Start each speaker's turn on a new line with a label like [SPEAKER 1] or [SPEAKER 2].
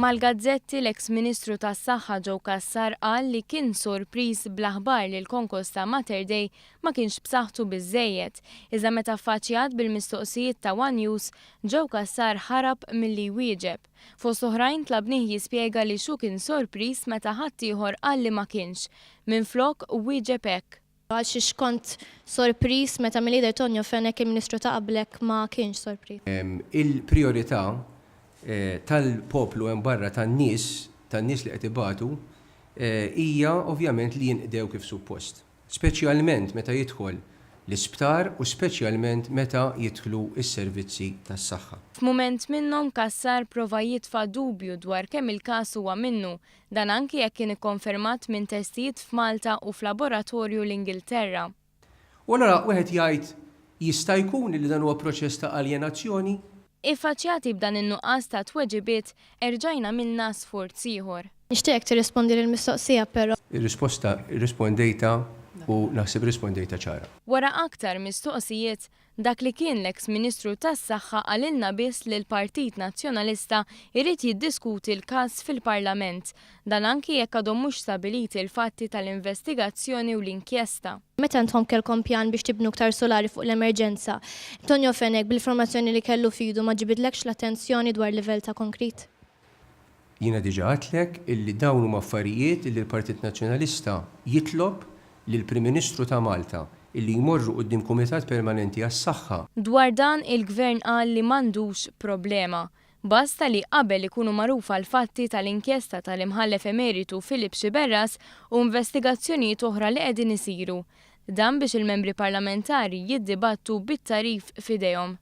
[SPEAKER 1] Mal-gazzetti l-eks Ministru tas-Saħħa Joe Cassar qal li kien sorpriż bl-aħbar li l-konkos ta' Mater Dei ma kienx b'saħħtu biżżejjed. Iżda meta ffaċċjat bil-mistoqsijiet ta' one News, Joe Cassar ħarab milli jwieġeb. Fost oħrajn tlabnih jispjega li x'hu kien sorpriż meta ħaddieħor qal li ma kienx. Minflok, wieġeb hekk.
[SPEAKER 2] Għal xiex kont sorpriż meta mil-Leader Tonio Fenech il-Ministru ta' qablek ma kienx sorpriż?
[SPEAKER 3] Il-prijorità tal-poplu hemm barra, tan-nies, tan-nies li qed ibatu, hija ovvjament li jinqdew kif suppost. Speċjalment meta jidħol l-isptar u speċjalment meta jidħlu s-servizzi tas-saħħa.
[SPEAKER 1] F'mument minnhom Cassar prova jitfa' dubju dwar kemm il-każ huwa minnu Dan anki jekk kien ikkonfermat minn testijiet f'Malta u f'laboratorju l-Ingilterra.
[SPEAKER 3] U allura wieħed jgħid, jista' jkun li dan huwa proċess ta' aljenazzjoni?
[SPEAKER 1] Iffaċċjati b'dan in-nuqqas ta' tweġibiet, erġajna għamilna sforz ieħor.
[SPEAKER 2] Nixtieqek tirrispondi lill-mistoqsija però.
[SPEAKER 3] Ir-risposta rrispondejtha u naħseb irrispondejtha ċara.
[SPEAKER 1] Wara aktar mistoqsijiet, Dak li kien l-eks Ministru tas-Saħħa qalilna biss li l-Partit Nazzjonalista jrid jiddiskuti l-każ fil-Parlament. Dan anki jekk għadhom mhux stabiliti l-fatti tal-investigazzjoni u l-inkjesta.
[SPEAKER 2] Meta intom kellkom pjan biex tibnu iktar sulari fuq l-emerġenza, Tonio Fenech bl-informazzjoni li kellu f'idu ma ġibidlekx l-attenzjoni dwar livell ta' konkrit?
[SPEAKER 3] Jiena diġà għedtlek illi dawn huma affarijiet illi l-Partit Nazzjonalista jitlob lill-Prim Ministru ta' Malta illi jmorru quddiem Kumitat Permanenti għas-Saħħa.
[SPEAKER 1] Dwar dan il-Gvern qal li m'għandux problema. Basta li qabel ikunu magħrufa l-fatti tal-inkjesta tal-Imħallef Emeritu Philip Sciberras u investigazzjonijiet oħra li qegħdin isiru. Dan biex il-membri parlamentari jiddibattu bit-tagħrif f'idejhom.